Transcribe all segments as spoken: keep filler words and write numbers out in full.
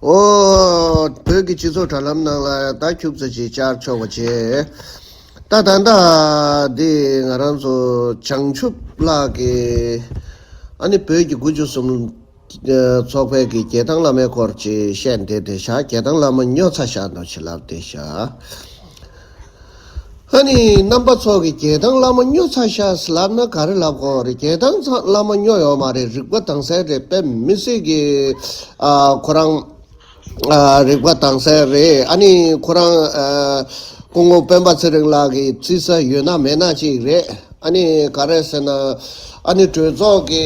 ཨོ། བོད་ཀྱི་སྤྱི་ཚོགས་དྲ་ལམ་ནང་ལ་ད་ཁྱུག་ཙམ་ཅིག་བཅར་ཆོག་པ་བྱས། ད་ད་ལྟ་འདི་ང་རང་ཚོ་བྱང་ཆུབ་ལགས་ཀྱིས་ཨ་ནི་བོད་ཀྱི་དགུ་བཅུ་གསུམ་ཚོགས་པའི་གི་རྒྱལ་ཐང་བླ་མའི་སྐོར་ཅིག་བཤད་བསྡད་བསྡད་ཤག་རྒྱལ་ཐང་བླ་མ་སྨྱོ་ཚར་ཤག་འདྲ་ཅིག་ལབ་བསྡད་ཤག་ཨ་ནི་རྣམ་པ་ཚོ་གིས་རྒྱལ་ཐང་བླ་མ་སྨྱོ་ཚར་ཤག་ལབ་ན་ག་རེ་ལབ་དགོས་རེད། རྒྱལ་ཐང་ཚང་བླ་མ་སྨྱོ་ཡོད་མ་རེད། རིག་པ་དྭངས་གསལ་རེད། དཔེ་མི་སྲིད་ཀྱི་ཨ་ཁོ་རང་ཨ་རིག་པ་དྭངས་གསལ་རེད། ཨ་ནི་ཁོ་རང་ཨ་སྐུ་ངོ་སྤེན་པ་ཚེ་རིང་ལགས་ཀྱི་བརྩི་ས་ཡོད་ན་མེད་ན་ཅིག་རེད། ཨ་ནི་ག་རེ་ཟེར་ན། ཨ་ནི་གྲོས་ཚོགས་ཀྱི་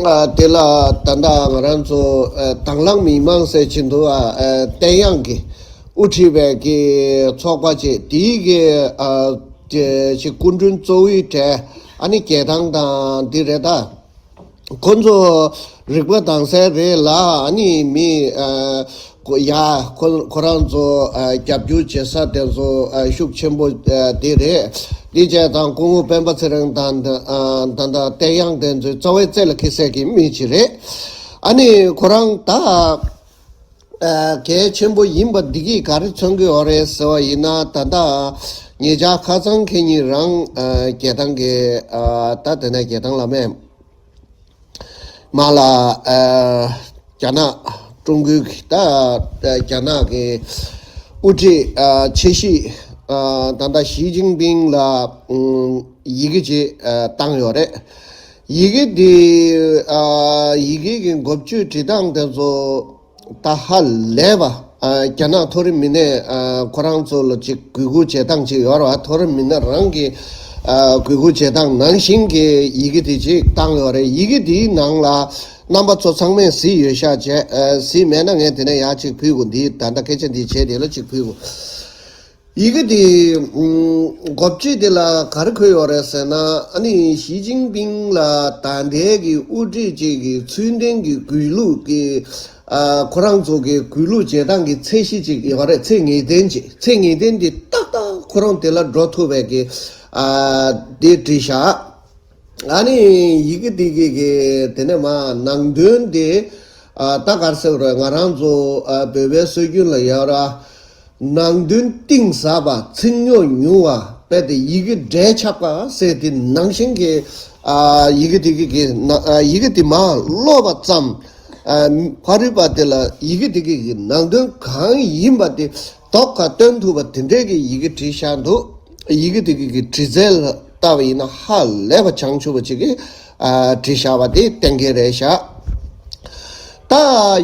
ཨ་དེ་ལ་ད་ལྟ་ང་རང་ཚོ་ཨ་དང་བླངས་མི་མང་ཟེར་གྱིན་འདུག་ཨ་ཨ་བསྟན་ཡང་གི་དབུ་ཁྲིད་པའི་གི་ཚོགས་པ་བཅས་དེའི་གི་ཨ་དེ་ཅིག་སྐུ་མགྲོན་གཙོ་བོའི་གྲས་ཨ་ནི་རྒྱལ་ཐང་དང་འདི་རེད་ད། ཁོ་ཚོ་རིག་པ་དྭངས་གསལ་རེད་ལ། ཨ་ནི་མི་ཨ་ཁོ་ཡ་ཁོ་ཁོ་རང་ཚོ་ཨ་རྒྱབ་སྐྱོར་བྱེད་ས་དེ་ཚོ་ཨ་ཤུགས་ཆེན་པོ་ཨ་དེ་རེད། དེ་བྱས་ཙང་སྐུ་ངོ་སྤེན་པ་ཚེ་རིང་དང་ད་ད་ལྟ་བསྟན་ཡང་དེ་ཚོའི་རྩ་བའི་རྩེ་ལ་འཁེལ་སའི་གི་མི་ཅིག་རེད། ཨ་ནི་ཁོ་རང་ད་ཨ་གལ་ཆེན་པོ་ཡིན་པ་འདི་གིས་ག་རེ་མཚོན་གྱི་ཡོད་རེད་ཟེར་བ་ཡིན་ན། ད་ལྟ་ཉེ་ཆར་ཁ་སང་ཁེ་ཉིན་རང་ཨ་རྒྱལ་ཐང་གི་ཨ་ད་དེ་ནས་རྒྱལ་ཐང་བླ་མས། མ་ལ་ཨ་རྒྱ་ནག་ཀྲུང་གོའི་གི་ད་ཨ་རྒྱ་ནག་གི་དབུ་ཁྲིད་ཨ་ཆེ་ཤོས་ཨ་ད་ལྟ་ཞི་ཅིན་ཕིང་ལ་ཨུམ་ཡི་གེ་ཅིག་ཨ་བཏང་ཡོད་རེད། ཡི་གེ་འདི་ཨ་ཡི་གེ་གི་འགོ་བརྗོད་བྲིས་སྟངས་དེ་ཚོ་ད་ཧ་ལས་པ། ཨ་རྒྱ་ནག་མཐོ་རིམ་མི་སྣས་ཨ་ཁོ་རང་ཚོ་ལ་ཅིག་གུས་བཀུར་བྱེད་སྟངས་ཅིག་ཡོད་རེད་བ། མཐོ་རིམ་མི་སྣ་རང་གི་ཨ་གུས་བཀུར་བྱེད་སྟངས་ནང་བཞིན་གྱི་ཡི་གེ་དེ་ཅིག་བཏང་ཡོད་རེད། ཡི་གེ་དེའི་ནང་ལ་རྣམ་པ་ཚོ་ཚང་མས་གཟིགས་ཡོད་ཤག་བྱས། ཨ་གཟིགས་མེད་ན་ངས་དེ་ནས་ཡར་ཅིག་ཕུལ་དགོས། འདི་ད་ལྟ་སྐད་ཆ་འདི་བྱས་དེ་ལ་ཅིག་ཕུལ་དགོས། ཡི་གེ་དེ་ཨུམ་འགོ་བརྗོད་དེ་ལ་ག་རེ་འཁོད་ཡོད་རེད་ཟེར་ན། ཨ་ནི་ཞི་ཅིན་ཕིང་ལ་ད་ལྟའི་གི་དབུ་ཁྲིད་ཅིག་གི་ཚུལ་ལྡན་གྱི་གུས་ལུགས་ཀྱི་ཨ་ཁོ་རང་ཚོ་གི་གུས་ལུགས་བྱེད་སྟངས་ཀྱི་ཚད་གཞི་ཅིག་ཡོད་རེད། ཚད་ངེས་གཏན་ཅིག་ཚད་ངེས་གཏན་དེ་ཏག་ཏག་ཁོ་རང་དེ་ལ་འགྲོ་ཐུབ་པའི་གི་ཨ་དེ་བྲིས་ཤག་ཨ་ནི་ཡི་གེ་དེ་གི་གི་དེ་ནས་མ་ནང་དོན་དེ་ཨ་ད་ག་རེ་ཟེར་དགོས་རེད། ང་རང་ཚོ་ཨ་བོད་པའི་སྲོལ་རྒྱུན་ལ་ཡོད་ར། ནང་དོན་གཏིང་ཟབ་པ། ཚིག་ཉོག་ཉུང་བ། དཔེ་དེ་ཡི་གེ་འབྲེལ་ཆགས་པ་ཟེར་དེ་ནང་བཞིན་གྱི་ཨ་ཡི་གེ་དེ་གི་གི་ན་ཨ་ཡི་གེ་དེ་མ་ཀློག་པ་ཙམ། ཨ་ཕ་རོལ་པ་དེ་ལ་ཡི་གེ་དེ་གི་གི་ནང་དོན་གང་ཡིན་པ་དེ་རྡོག་ཁ་སྟོན་ཐུབ་པ་དེ་འདྲའི་གི་ཡི་གེ་བྲིས་བཞག་འདུག་ཡི་གེ་དེ་གི་གི་བྲིས་རྩལ་ལ་ལྟ་བ་ཡིན་ན་ཧ་ལས་པ་བྱང་ཆུབ་པ་ཅིག་གིས་ཨ་བྲིས་བཞག་པ་དེ་གཏན་འཁེལ་རེད་ཤག་ད་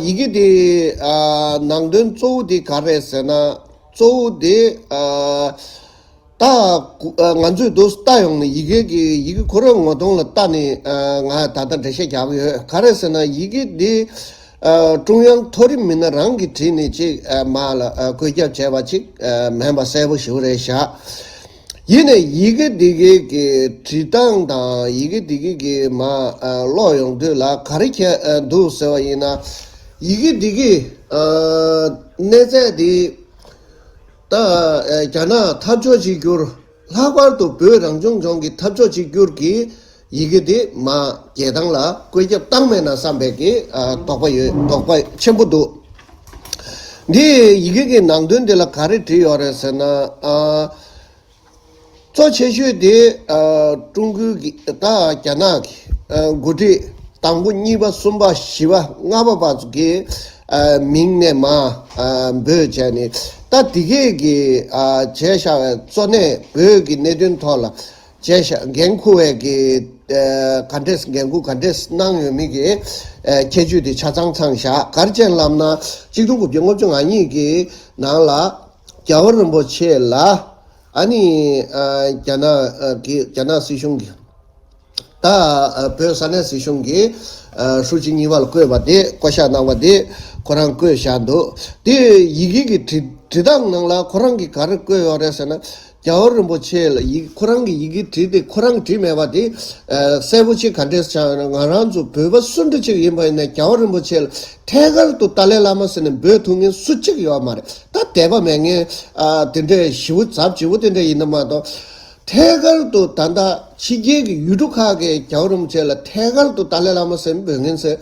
ཡི་གེ་དེ་ཨ་ནང་དོན་གཙོ་བོ་དེ་ག་རེད་ཟེར་ན། གཙོ་བོ་དེ་ཨ་ད་གུ་ཨ་ང་ཚོས་འདུག་ལྟ་ཡོང་ནས་ཡི་གེ་གི་ཡི་གེ་ཁོ་རང་ངོ་གདོང་ལ་ལྟ་ནས་ཨ་ང་ད་ལྟ་འགྲེལ་བཤད་རྒྱག་གི་ཡོད། ག་རེ་ཟེར་ན་ཡི་གེ་འདི་ཨ་ཀྲུང་དབྱང་མཐོ་རིམ་མི་སྣ་རང་གིས་བྲིས་ནས་ཅིག་ཨ་མ་ལ་ཨ་བཀོད་ཁྱབ་བྱས་པ་ཅིག་ཨ་མིན་པ་གསལ་པོ་ཞེ་པོ་རེད་ཤག་ཡིན་ནའི་ཡི་གེ་འདི་གི་གི་བྲིས་སྟངས་དང་ཡི་གེ་འདི་གི་གི་མ་ཨ་ཀློག་ཡོང་དུས་ལ་ག་རེ་ཁྱད་ཨ་འདུག་ཟེར་བ་ཡིན་ན། ཡི་གེ་འདི་གི་ཨ་གནས་ཚད་འདི་ད་ཨ་རྒྱ་ནག་འཐབ་ཕྱོགས་གཅིག་གྱུར། ལྷག་པར་དུ་བོད་རང་སྐྱོང་ལྗོངས་ཀྱི་འཐབ་ཕྱོགས་གཅིག་གྱུར་གྱི་ཡི་གེ་དེ་མ་རྒྱལ་ཐང་ལ་བཀོད་ཁྱབ་བཏང་མེད་ན་བསམ་པའི་གི་ཨ་དོགས་པ་ཡོད། དོགས་པ་ཆེན་པོ་འདུག་འདི་ཡི་གེ་གི་ནང་དོན་དེ་ལ་ག་རེ་བྲིས་ཡོད་རེད་ཟེར་ན། ཨ་གཙོ་ཆེ་ཤོས་དེ་ཨ་ཀྲུང་གོའི་གི་ད་རྒྱ་ནག་གི་ཨ་འགོ་ཁྲིད་དང་པོ་གཉིས་པ་གསུམ་པ་བཞི་པ་ལྔ་པ་བར་གྱི་ཨ་མིང་ནས་མ་ཨ་འབོད་བྱས་ནས། ད་དེ་གས་ཀྱི་ཨ་བྱས་བཞག་པའི་གཙོ་གནད་བོད་ཀྱི་གནད་དོན་ཐོག་ལ་བྱས་བཞག་འགན་འཁུར་བའི་གི་ཨ་ག་འདྲས་འགན་འཁུར་ག་འདྲས་གནང་ཡོད་མེད་ཀྱི་ཨ་ཁྱད་ཆོས་དེ་ཆ་ཚང་ཚང་བཞག་ག་རེ་བྱས་ལབ་ན། གཅིག་སྟོང་དགུ་བརྒྱ་ལྔ་བཅུ་ང་གཉིས་ཀྱི་ནང་ལ་རྒྱལ་བ་རིན་པོ་ཆེ་ལ། ཨ་ནི་ཨ་རྒྱ་ནག་ཨ་གི་རྒྱ་ནག་སྲིད་གཞུང་གི་ད་ཨ་བོད་ས་གནས་སྲིད་གཞུང་གི་ཨ་ཧྲུའུ་ཅི་གཉིས་པ་ལ་བསྐོས་པ་དེ། བསྐོ་བཞག་གནང་བ་དེ་ཁོ་རང་བཀོད་བཞག་འདུག་དེ་ཡི་གེ་གི་བྲིས་བྲིས་སྟངས་ནང་ལ་ཁོ་རང་གིས་ག་རེ་བཀོད་ཡོད་རེད་ཟེར་ན། རྒྱལ་བ་རིན་པོ་ཆེ་ལ་ཡི་ཁོ་རང་གི་ཡི་གེ་བྲིས་ཏེ་ཁོ་རང་བྲིས་མེད་པ་དེ་ཨ་གསལ་པོ་ཅིག་ག་འདྲས་ཆགས་ན། ང་རང་ཚོ་བོད་པ་སུ་འདྲ་ཅིག་ཡིན་པ་ཡིན་ན་རྒྱལ་བ་རིན་པོ་ཆེ་ལ་ཐད་ཀར་དུ་ཏཱ་ལའི་བླ་མ་ཟེར་ནས་འབོད་ཐུབ་མཁན་སུ་གཅིག་ཡོད་མ་རེད། ད་དད་པ་མེད་མཁན་ཨ་དེ་འདྲའི་ཞེ་པོ་ཚབས་ཆེ་པོ་དེ་འདྲ་ཡིན་ན་མ་གཏོགས། ཐད་ཀར་དུ་ད་ལྟ་ཕྱི་རྒྱལ་གྱི་ཡུལ་གྲུ་ཁག་གི་རྒྱལ་བ་རིན་པོ་ཆེ་ལ་ཐད་ཀར་དུ་ཏཱ་ལའི་བླ་མ་ཟེར་འབོད་མཁན་ཟེར་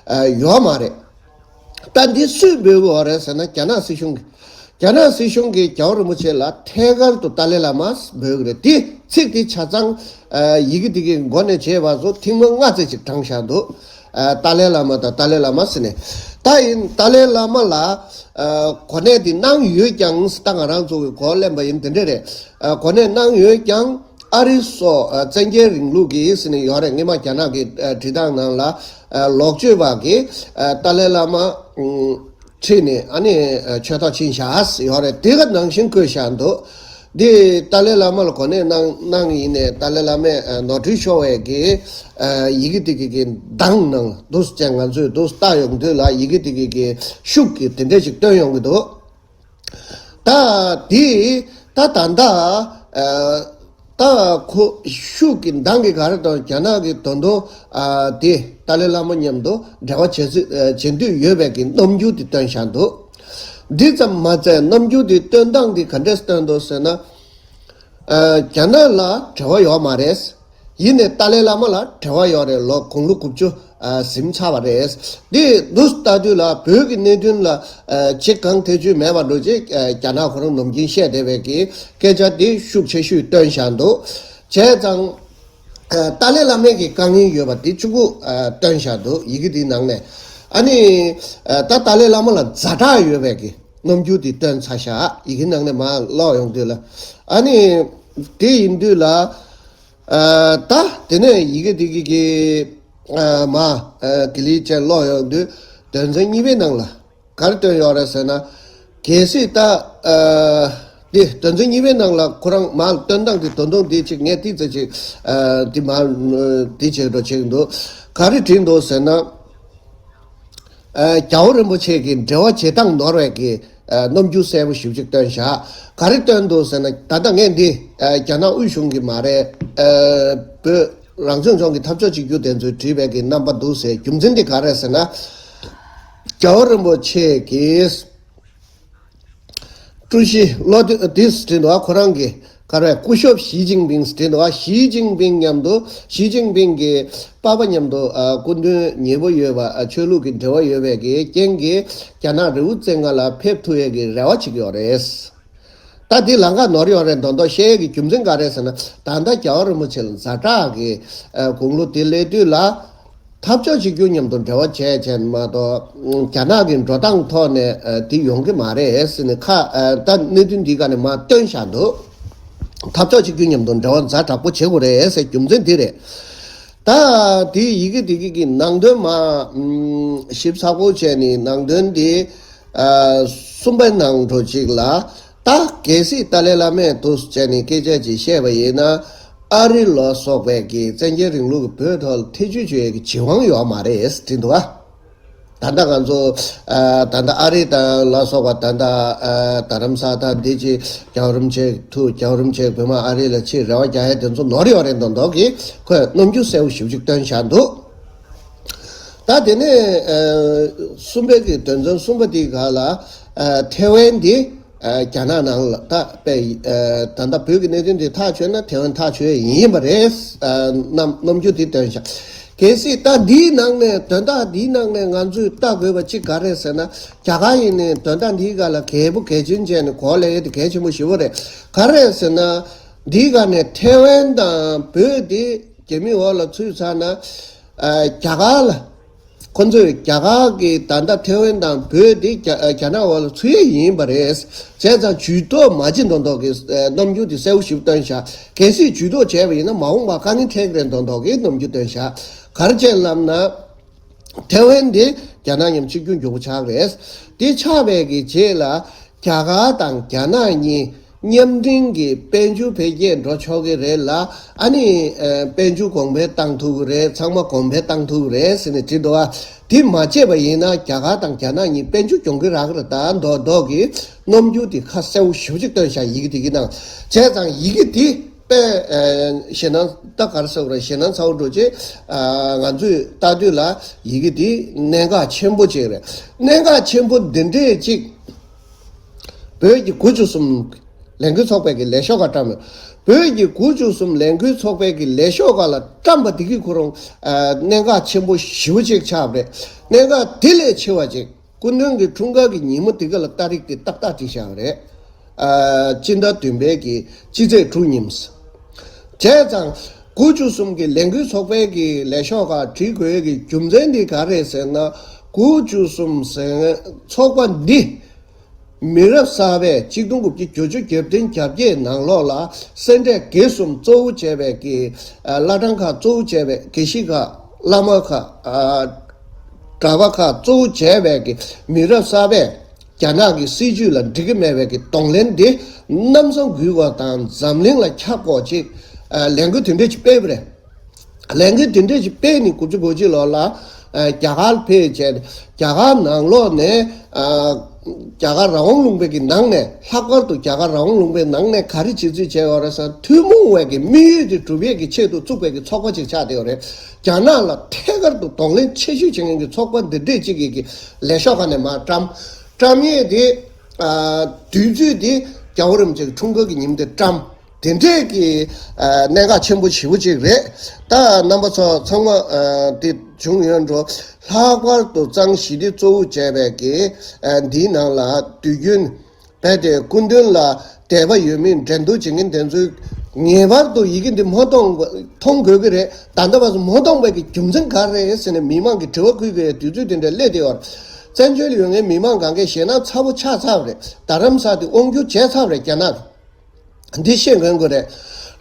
ཨ་ཡོད་མ་རེད། ད་འདི་སུས་འབོད་དགོས་རེད་ཟེར་ན། རྒྱ་ནག་སྲིད་གཞུང་གིས། རྒྱ་ནག་སྲིད་གཞུང་གིས་རྒྱལ་བ་རིན་པོ་ཆེ་ལ་ཐད་ཀར་དུ་ཏཱ་ལའི་བླ་མ་འབོད་ཀྱི་རེད། དེ་ཚིག་དེ་ཆ་ཚང་། ཨ། ཡི་གེ་དེ་གི་མགོ་ནས་བྱས་བར་དུ་ཐེངས་མ་ལྔ་ཙམ་ཅིག་བགྲངས་བཞག་འདུག་ཨ། ཏཱ་ལའི་བླ་མ་དང་ཏཱ་ལའི་བླ་མ་ཟེར་ནས། ད་ཡིན་ཏཱ་ལའི་བླ་མ་ལ། ཨ། གོ་གནས་དེ་གནང་ཡོད་ཀྱང་། ད་ང་རང་ཚོ་གི་གོ་ལེན་པ་ཡིན་དེ་འདྲ་རེད། ཨ། གོ་གནས་གནང་ཡོད་ཀྱང་། ཨ་རི་སོགས། ཨ། བཙན་རྒྱལ་རིང་ལུགས་ཀྱི་ཟེར་ནས་ཡོད་རེད། སྔོན་མ་རྒྱ་ནག་གི། ཨ། འབྲི་སྟངས་ནང་ལ། ཨ། ལོག་སྤྱོད་པ་གིས། ཨ། ཏཱ་ལའི་བླ་མ། ཨུམ། ཁྲིད་ནས། ཨ་ནི། ཨ། ཆོས་ཐོག་ཕྱིན་བཞག་ཡོད་རེད། དེ་ག་ནང་བཞིན་བཀོད་བཞག་འདུག་འདི་ཏཱ་ལའི་བླ་མ་ལ་གོ་གནས་གནང་གནང་ཡིན་ནས། ཏཱ་ལའི་བླ་མས། ཨ། ནོར་འཁྲུལ་ཤོར་བའི་གི། ཨ། ཡི་གེ་དེ་གི་གི་གདངས་ནང་དུ་ཅན་ང་ཚོས་དུ་བལྟ་ཡོང་དུས་ལ། ཡི་གེ་དེ་གི་གི་ཤུགས་ཀྱིས་དེ་འདྲ་ཞིག་སྟོན་ཡོང་གི་འདུག་ད་དེ་ད་ད་ལྟ། ཨ། ད་ཁོ་ཤུགས་ཀྱི་གདངས་ཀྱི་ག་རེ་དང་། རྒྱ་ནག་གི་ད་དུང་། ཨ། དེ་ཏཱ་ལའི་བླ་མ་མཉམ་དུ་འབྲེལ་བ་བྱེད་ཚུལ། ཨ། བྱེད་འདོད་ཡོད་པའི་གི་རྣམ་འགྱུར་དེ་སྟོན་བཞག་འདུག་འདི་ཙམ་མ་ཟད། རྣམ་འགྱུར་དེ་སྟོན་སྟངས་དེ་ག་འདྲས་སྟོན་འདུག་ཟེར་ན། ཨ། རྒྱ་ནག་ལ་འབྲེལ་བ་ཡོད་མ་རེད། ཡིན་ནའི་ཏཱ་ལའི་བླ་མ་ལ་འབྲེལ་བ་ཡོད་རེད། ལོ་དགུང་ལོ་དགུ་བཅུ། ཨ། ཟིན་ཚར་བ་རེད། འདི་འདུག་ལྟ་དུས་ལ་བོད་ཀྱི་གནད་དོན་ལ། ཨ། ཅི་གང་ཐེ་ཇུས་མེད་པ་འདྲ་ཅིག་ཨ། རྒྱ་ནག་ཁོ་རང་ནམ་རྒྱུན་བཤད་བསྡད་པའི་གི་སྐད་ཆ་འདི་ཤུགས་ཆེ་ཤོས་སྟོན་བཞག་འདུག་བྱས་ཙང་། ཨ། ཏཱ་ལའི་བླ་མའི་གི་དཀའ་ངལ་ཡོད་པ་འདི་གཅིག་པུ། ཨ། སྟོན་བཞག་འདུག་ཡི་གེ་འདིའི་ནང་ནས། ཨ་ནི། ཨ། ད་ཏཱ་ལའི་བླ་མ་ལ་ཛ་དྲག་ཡོད་པའི་གི་རྣམ་འགྱུར་འདི་སྟོན་ཚར་བཞག་ཡི་གེ་ནང་ནས་མར་ཀློག་ཡོང་དུས་ལ། ཨ་ནི། དེ་ཡིན་དུས་ལ། ཨ། ད་དེ་ནས་ཡི་གེ་དེ་གི་གི། ཨ། མར། ཨ། དེ་ལས་ཅན་ཀློག་ཡོང་དུས། དོན་ཚན་གཉིས་པའི་ནང་ལ་ག་རེ་སྟོན་ཡོད་རེད་ཟེར་ན། གལ་སྲིད་ད། ཨ། དེ་དོན་ཚན་གཉིས་པའི་ནང་ལ་ཁོ་རང་མར་སྟོན་སྟངས་དེ། ད་དུང་དེ་ཅིག་ངས་ཏིག་ཙམ་ཅིག་ཨ། དེ་མར་དེ་བྱེད་འགྲོ་བྱེད་འདུག་ག་རེ་བྲིས་འདུག་ཟེར་ན། ཨ། རྒྱལ་བ་རིན་པོ་ཆེ་གི་འབྲེལ་བ་བྱེད་སྟངས་ནོར་བའི་གི། ཨ། རྣམ་འགྱུར་གསལ་པོ་ཞེ་པོ་ཅིག་སྟོན་བཞག་ག་རེ་སྟོན་འདུག་ཟེར་ན། ད་ལྟ་ངས་འདི། ཨ། རྒྱ་ནག་དབུས་གཞུང་གི་མ་རེད། ཨ། བོད་རང་སྐྱོང་ལྗོངས་ཀྱི་འཐབ་ཕྱོགས་གཅིག་གྱུར་དེ་ཚོས་བྲིས་པའི་གི་རྣམ་པ་འདུག་ཟེར། རྒྱུ་མཚན་དེ་ག་རེ་ཟེར་ན། རྒྱལ་བ་རིན་པོ་ཆེ་གིས། ཀྲུའུ་ཞི་བློ་མཐུན་དེས་བྲིས་འདུག་ཁོ་རང་གི་ག་རེ། སྐུ་ཞབས་ཞི་ཅིན་ཕིང་བྲིས་འདུག་ཞི་ཅིན་ཕིང་མཉམ་དུ། ཞི་ཅིན་ཕིང་གི་པ་ཕ་མཉམ་དུ། ཨ། སྐུ་མདུན་ཉེ་པོ་ཡོད་པ། ཨ། ཆོས་ལུགས་ཀྱི་འབྲེལ་བ་ཡོད་པའི་གི་རྐྱེན་གྱིས། རྒྱ་ནག་རི་བོ་རྩེ་ལྔ་ལ་ཕེབས་ཐུབ་ཡས་ཀྱི་རེ་བ་བྱེད་ཀྱི་ཡོད་རེད། ད་འདི་ལམ་ཁ་ནོར་ཡོད་རེད་མདོག་མདོག་བཤད་ཡས་ཀྱི་རྒྱུ་མཚན་ག་རེ་ཟེར་ན། ད་ལྟ་རྒྱལ་བ་རིན་པོ་ཆེ་ལ་ཛ་དྲག་གི། ཨ། དགུང་ལོ་དེ་སླེབས་དུས་ལ། འཐབ་ཕྱོགས་གཅིག་གྱུར་མཉམ་དུ་འབྲེལ་བ་བྱས་བྱས་མ་གཏོགས། རྒྱ་ནག་གི་འགྲོ་སྟངས་ཐོག་ནས། ཨ། དེ་ཡོང་གི་མ་རེད་ཟེར་ནས་ཁ། ཨ། ད་གནད་དོན་འདི་ག་ནས་མར་སྟོན་བཞག་འདུག་འཐབ་ཕྱོགས་གཅིག་གྱུར་མཉམ་དུ་འབྲེལ་བ་ཛ་དྲག་པོ་བྱེད་དགོས་རེད་ཟེར་རྒྱུ་མཚན་འདི་རེད། ད་དེ་ཡི་གེ་དེ་གི་གི་ནང་དོན་མར། ཨུམ། ཞིབ་ཚགས་པོ་བྱས་ནས་ནང་དོན་འདི། ཨ། གསུམ་པའི་ནང་འགྲོ་གཅིག་ལ། ད་གལ་སྲིད་ཏཱ་ལའི་བླ་མས་འདུག་བྱས་ནས་སྐད་ཆ་ཅིག་བཤད་པ་ཡིན་ན། ཨ་རི་ལ་སོགས་པའི་གི་བཙན་རྒྱལ་རིང་ལུགས་ཀྱི་བོད་ཐོག་ལ་ཐེ་བྱུས་བྱེད་ཡས་ཀྱི་བྱེད་དབང་ཡོད་མ་རེད་བྲིས་འདུག་ཨ། ད་ལྟ་ང་ཚོ། ཨ། ད་ལྟ་ཨ་རི་དང་ལ་སོགས་པ། ད་ལྟ། ཨ། རྡ་རམ་ས་དང་འདི་ཅིག་རྒྱལ་བ་རིན་པོ་ཆེ་ཐུག་རྒྱལ་བ་རིན་པོ་ཆེ་བོད་མ་ཨ་རི་ལ་ཕྱིར་རེ་བ་རྒྱག་ཡས་དེ་ཚོ་ནོར་ཡོད་རེད་མདོག་མདོག་གི་ཁོས་རྣམ་འགྱུར་གསལ་པོ་ཞེ་པོ་ཅིག་སྟོན་བཞག་འདུག་ད་དེ་ནས། ཨ། གསུམ་པའི་གི་དོན་ཚན་གསུམ་པ་དེའི་སྒང་ལ། ཨ། ཐེ་ཝན་དེ། ཨ། རྒྱ་ནག་ནང་ལ་ད་པའི། ཨ། ད་ལྟ་བོད་ཀྱི་གནད་དོན་དེ་ཐག་ཆོད་ན་ཐེ་ཝན་ཐག་ཆོད་ཡིན་པ་རེད། ཨ། རྣམ་རྣམ་འགྱུར་དེ་སྟོན་བཞག་གལ་སྲིད་ད་འདིའི་ནང་ནས། དོན་དག་འདིའི་ནང་ནས་ང་ཚོས་ལྟ་དགོས་པ་གཅིག་ག་རེ་ཟེར་ན། རྒྱ་གར་ཡིན་ནའི་དོན་དག་འདིའི་སྒང་ལ་གལ་པོ་གལ་ཆེན་བྱས་ནས་གོ་ལེ་ཡས་དེ་གལ་ཆེན་པོ་ཞེ་པོ་རེད། ག་རེ་ཟེར་ན། འདིའི་སྒང་ནས་ཐེ་ཝན་དང་བོད་དེ་རྒྱ་མིའི་འོག་ལ་ཚུད་ཚར་ན། ཨ། རྒྱ་གར་ལ། ཁོ་ཚོས་རྒྱ་གར་གྱི་ད་ལྟ་ཐེ་ཝན་དང་བོད་དེ་རྒྱ་རྒྱ་ནག་འོག་ལ་ཚུད་ཡས་ཡིན་པ་རེད། བྱས་ཙང་ཇུས་གཏོགས་མ་བྱེད་མདོག་མདོག་གི། ཨ། རྣམ་འགྱུར་དེ་གསལ་པོ་ཞིག་སྟོན་བཞག་གལ་སྲིད་ཇུས་གཏོགས་བྱས་པ་ཡིན་ན་མ་འོངས་པར་དཀའ་ངལ་འཕྲད་ཀྱི་རེད་མདོག་མདོག་གི་རྣམ་འགྱུར་སྟོན་བཞག་ག་རེ་བྱས་ལབ་ན། ཐེ་ཝན་དེ་རྒྱ་ནག་མཉམ་གཅིག་གྱུར་མགྱོགས་པོ་ཆགས་རེད། དེ་ཆགས་པའི་གི་རྗེས་ལ་རྒྱ་གར་དང་རྒྱ་ནག་གཉིས་མཉམ་འབྲེལ་གྱི་དཔལ་འབྱོར་འཕེལ་རྒྱས་འགྲོ་ཆོག་གི་རེད་ལ། ཨ་ནི། ཨ། དཔལ་འབྱོར་གོང་འཕེལ་བཏང་ཐུབ་ཀྱི་རེད། ཚང་མ་གོང་འཕེལ་བཏང་ཐུབ་ཀྱི་རེད་ཟེར་ནས་བྲིས་འདུག་ཨ། དེ་མ་བྱས་པ་ཡིན་ན་རྒྱ་གར་དང་རྒྱ་ནག་གཉིས་དཔལ་འབྱོར་གྱོང་གུན་རག་གི་རེད་ད་མདོག་མདོག་གི་རྣམ་འགྱུར་དེ་ཁ་གསལ་པོ་ཞེ་པོ་ཅིག་སྟོན་བཞག་ཡི་གེ་དེ་གི་ནང་། བྱས་ཙང་ཡི་གེ་དེ་དཔེ། ཨ། ཞེད་སྣང་ད་ག་རེ་ཟེར་དགོས་རེད། ཞེད་སྣང་ཚ་པོ་འདྲ་ཅིག་ཨ། ང་ཚོས་ལྟ་དུས་ལ་ཡི་གེ་དེ་གནད་འགག་ཆེན་པོ་ཅིག་རེད། གནད་འགག་ཆེན་པོ་འདི་འདྲས་ཅིག་བོད་ཀྱི་དགུ་བཅུ་གསུམ་ལས་འགུལ་ཚོགས་པའི་གི་ལས་ཤོག་ཁག་བཀྲམ་ཡོད། བོད་ཀྱི་དགུ་བཅུ་གསུམ་ལས་འགུལ་ཚོགས་པའི་གི་ལས་ཤོག་ཁག་ལ་བཀྲམ་པ་འདི་གིས་ཁོ་རང་། ཨ། གནད་འགག་ཆེན་པོ་ཞེ་པོ་ཅིག་ཆགས་པ་རེད། གནད་འགག་དེ་ལས་ཆེ་བ་ཅིག་སྐུ་མདུན་གྱི་འཁྲུངས་སྐར་གྱི་ཉིན་མོ་དེ་ག་ལ་ཏ་རིག་དེ་ཏག་ཏག་བྲིས་བཞག་པ་རེད། ཨ། སྤྱི་ཟླ་བདུན་པའི་གི་སྤྱི་ཚེས་དྲུག་ཉིན། བྱས་ཙང་དགུ་བཅུ་གསུམ་གྱི་ལས་འགུལ་ཚོགས་པའི་གི་ལས་ཤོག་ཁག་བྲིས་དགོས་ཀྱི་རྒྱུ་མཚན་དེ་ག་རེད་ཟེར་ན། དགུ་བཅུ་གསུམ་ཟེར་ཚོགས་པ་འདི་མི་རབས་གསར་པས་གཅིག་སྟོང་དགུ་བརྒྱ་བརྒྱད་ཅུ་གྱ་བདུན་གྱ་བརྒྱད་ནང་ལོགས་ལ་སེ་འབྲས་དགེ་གསུམ་གཙོ་བོ་བྱས་པའི་གི་ཨ། བླ་བྲང་ཁག་གཙོ་བོ་བྱས་པའི་དགེ་བཤེས་ཁག་བླ་མ་ཁག་ཨ། གྲྭ་པ་ཁག་གཙོ་བོ་བྱས་པའི་གི་མི་རབས་གསར་པས་རྒྱ་ནག་གི་སྲིད་ཇུས་ལ་འགྲིག་གི་མེད་པའི་གི་གདོང་ལེན་དེ་གནམ་ས་འགུལ་བ་དང་འཛམ་གླིང་ལ་ཁྱབ་དགོས་ཅིག་ཨ། ལས་འགུལ་དེ་འདྲ་ཅིག་སྤེལ་བ་རེད། ལས་འགུལ་དེ་འདྲ་ཞིག་སྤེལ་ནས་དགུ་བཅུ་གོ་གཅིག་ལོ་ལ་ཨ། རྒྱ་གར་ཕེབས་བྱས་རྒྱ་གར་ནང་ལོགས་ནས་ཨ། རྒྱ་གར་རང་དབང་ལུང་པའི་གི་ནང་ནས་ལྷག་པར་དུ་རྒྱ་གར་རང་དབང་ལུང་པའི་ནང་ནས་ག་རེ་བྱེད་རྩིས་བྱས་ཡོད་རེད་ཟེར་ན། ཐུན་མོང་བའི་གི་དམིགས་ཡུལ་དེ་སྒྲུབ་ཡས་ཀྱི་ཆེད་དུ་བཙུགས་པའི་གི་ཚོགས་པ་ཅིག་ཆགས་བསྡད་ཡོད་རེད། རྒྱ་ནག་ལ་ཐད་ཀར་དུ་གདོང་ལེན་ཆེ་ཤོས་བྱེད་མཁན་གྱི་ཚོགས་པ་འདི་འདྲས་ཅིག་གི་གི་ལས་ཤོག་ཁག་ནས་མར་བཀྲམ། བཀྲམ་ཡས་དེ་ཨ། དུས་ཚོད་དེ་རྒྱལ་བ་རིན་པོ་ཆེ་གི་འཁྲུངས་སྐར་གྱི་ཉིན་དེ་བཀྲམ། དེ་འདྲས་ཀྱི་ཨ། གནད་འགག་ཆེན་པོ་ཞེ་པོ་ཅིག་རེད། ད་རྣམ་པ་ཚོ་ཚང་མ་ཨ། དེ་བྱུང་ཡོད་འགྲོ། ལྷག་པར་དུ་གཙང་ཞི་བདེ་གཙོ་བོ་བྱས་པའི་གི་ཨ། འདིའི་ནང་ལ་དུས་རྒྱུན་རྦད་དེ་སྐུ་མདུན་ལ་དད་པ་ཡོད་མེད་འགྲན་བསྡུར་བྱེད་མཁན་དེ་ཚོས་ངེས་པར་དུ་ཡི་གེ་འདི་མ་མཐོང་མཐོང་དགོས་ཀྱི་རེད། ད་ལྟ་བར་དུ་མ་མཐོང་བའི་གི་རྒྱུ་མཚན་ག་རེ་རེད་ཟེར་ནས་མི་མང་གི་དྲི་བ་བསྐུལ་དགོས་དུས་ཚོད་དེ་འདྲ་སླེབས་བསྡད་ཡོད། བཙན་བྱོལ་ཡོད་མཁན་མི་མང་གང་གས་ཞེད་སྣང་ཚ་པོ་ཆགས་ཚར་བ་རེད། རྡ་རམ་ས་དེ་དབང་བསྒྱུར་བྱས་ཚར་བ་རེད་རྒྱ་ནག་གིས། འདི་ཤེས་དགོས་ཀྱི་རེད།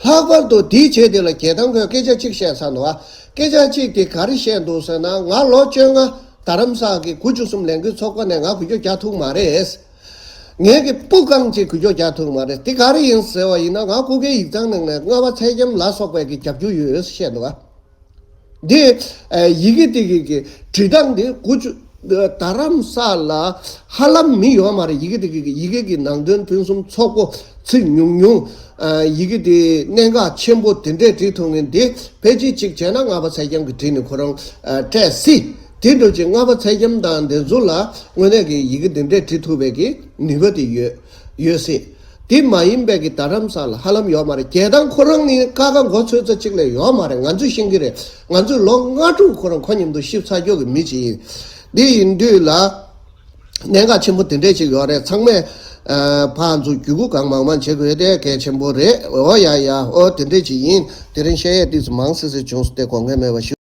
ལྷག་པར་དུ་དེའི་རྗེས་དེ་ལ་རྒྱལ་ཐང་ཁོས་སྐད་ཆ་གཅིག་བཤད་ཚར་འདུག་ཨ། སྐད་ཆ་གཅིག་དེ་ག་རེ་བཤད་འདུག་ཟེར་ན། ང་ལོ་བཅོ་ལྔ་རྡ་རམ་ས་གི་དགུ་བཅུ་གསུམ་ལས་འགུལ་ཚོགས་པ་ནས་ང་འགུལ་སྐྱོད་རྒྱག་ཐུབ་མ་རེད། ངས་ཀྱི་སྤུ་རྐང་གཅིག་འགུལ་སྐྱོད་རྒྱག་ཐུབ་མ་རེད། དེ་ག་རེ་ཡིན་ཟེར་བ་ཡིན་ན། ང་སྐུ་སྒེར་ཡིག་ཚང་ནང་ནས་རྔ་བ་ཚེ་རྒྱམ་ལ་སོགས་པའི་གི་རྒྱབ་སྐྱོར་ཡོད་བཤད་འདུག་ཨ། འདི་ཨ། ཡི་གེ་དེ་གི་གི་བྲིས་སྟངས་དེ་དགུ་བཅུ་རྡ་རམ་ས་ལ་ཧ་ལམ་མི་ཡོད་མ་རེད། ཡི་གེ་དེ་གི་གི་ཡི་གེ་གི་ནང་དོན་ཕུན་སུམ་ཚོགས་པོ་ཚིག་ཉུང་ཉུང་ཨ། ཡི་གེ་དེ་གནད་འགག་ཆེན་པོ་དེ་འདྲས་བྲིས་ཐུབ་མཁན་དེ་ཕལ་ཆེར་གཅིག་བྱས་ན་རྔ་བ་ཚེ་རྒྱམ་གྱིས་བྲིས་ནས་ཁོ་རང་ཨ། སྤྲད་སྲིད། དེ་འདྲ་ཅིག་རྔ་བ་ཚེ་རྒྱམ་དང་དེ་ཚོ་ལ་དངོས་གནས་ཀྱི་ཡི་གེ་དེ་འདྲས་བྲིས་ཐུབ་པའི་གི་ནུས་པ་དེ་ཡོད་ཡོད་སྲིད། དེ་མ་ཡིན་པའི་གི་རྡ་རམ་ས་ལ་ཧ་ལམ་ཡོད་མ་རེད། རྒྱལ་ཐང་ཁོ་རང་ནི་ཀ་ཁ་མགོ་ཚོད་ཚ་གཅིག་ལས་ཡོད་མ་རེད། ང་ཚོས་ཤེས་ཀྱི་རེད། ང་ཚོས་ལོ་ལྔ་དྲུག་ཁོ་རང་ཁོ་མཉམ་དུ་གཤིབ་ཚར་ཀྱོག་གི་མི་ཅིག་ཡིན། འདི་ཡིན་དུས་ལ་གནད་འགག་ཆེན་པོ་དེ་འདྲས་ཅིག་ཡོད་རེད། ཚང་མས་ཨ། ཕར་ཚུར་བརྒྱུད་སྐུར་གང་མང་མང་བྱེད་དགོས་དེ་གལ་ཆེན་པོ་རེད། འོ་ཡ་ཡ། འོ་དེ་འདྲས་ཅིག་ཡིན། དེ་རིང་བཤད་ཡས་ཏོག་ཙམ་མང་སི་སི་བྱུང་སོང་། དེ་དགོངས་འགལ་མེད་པ་ཞུ།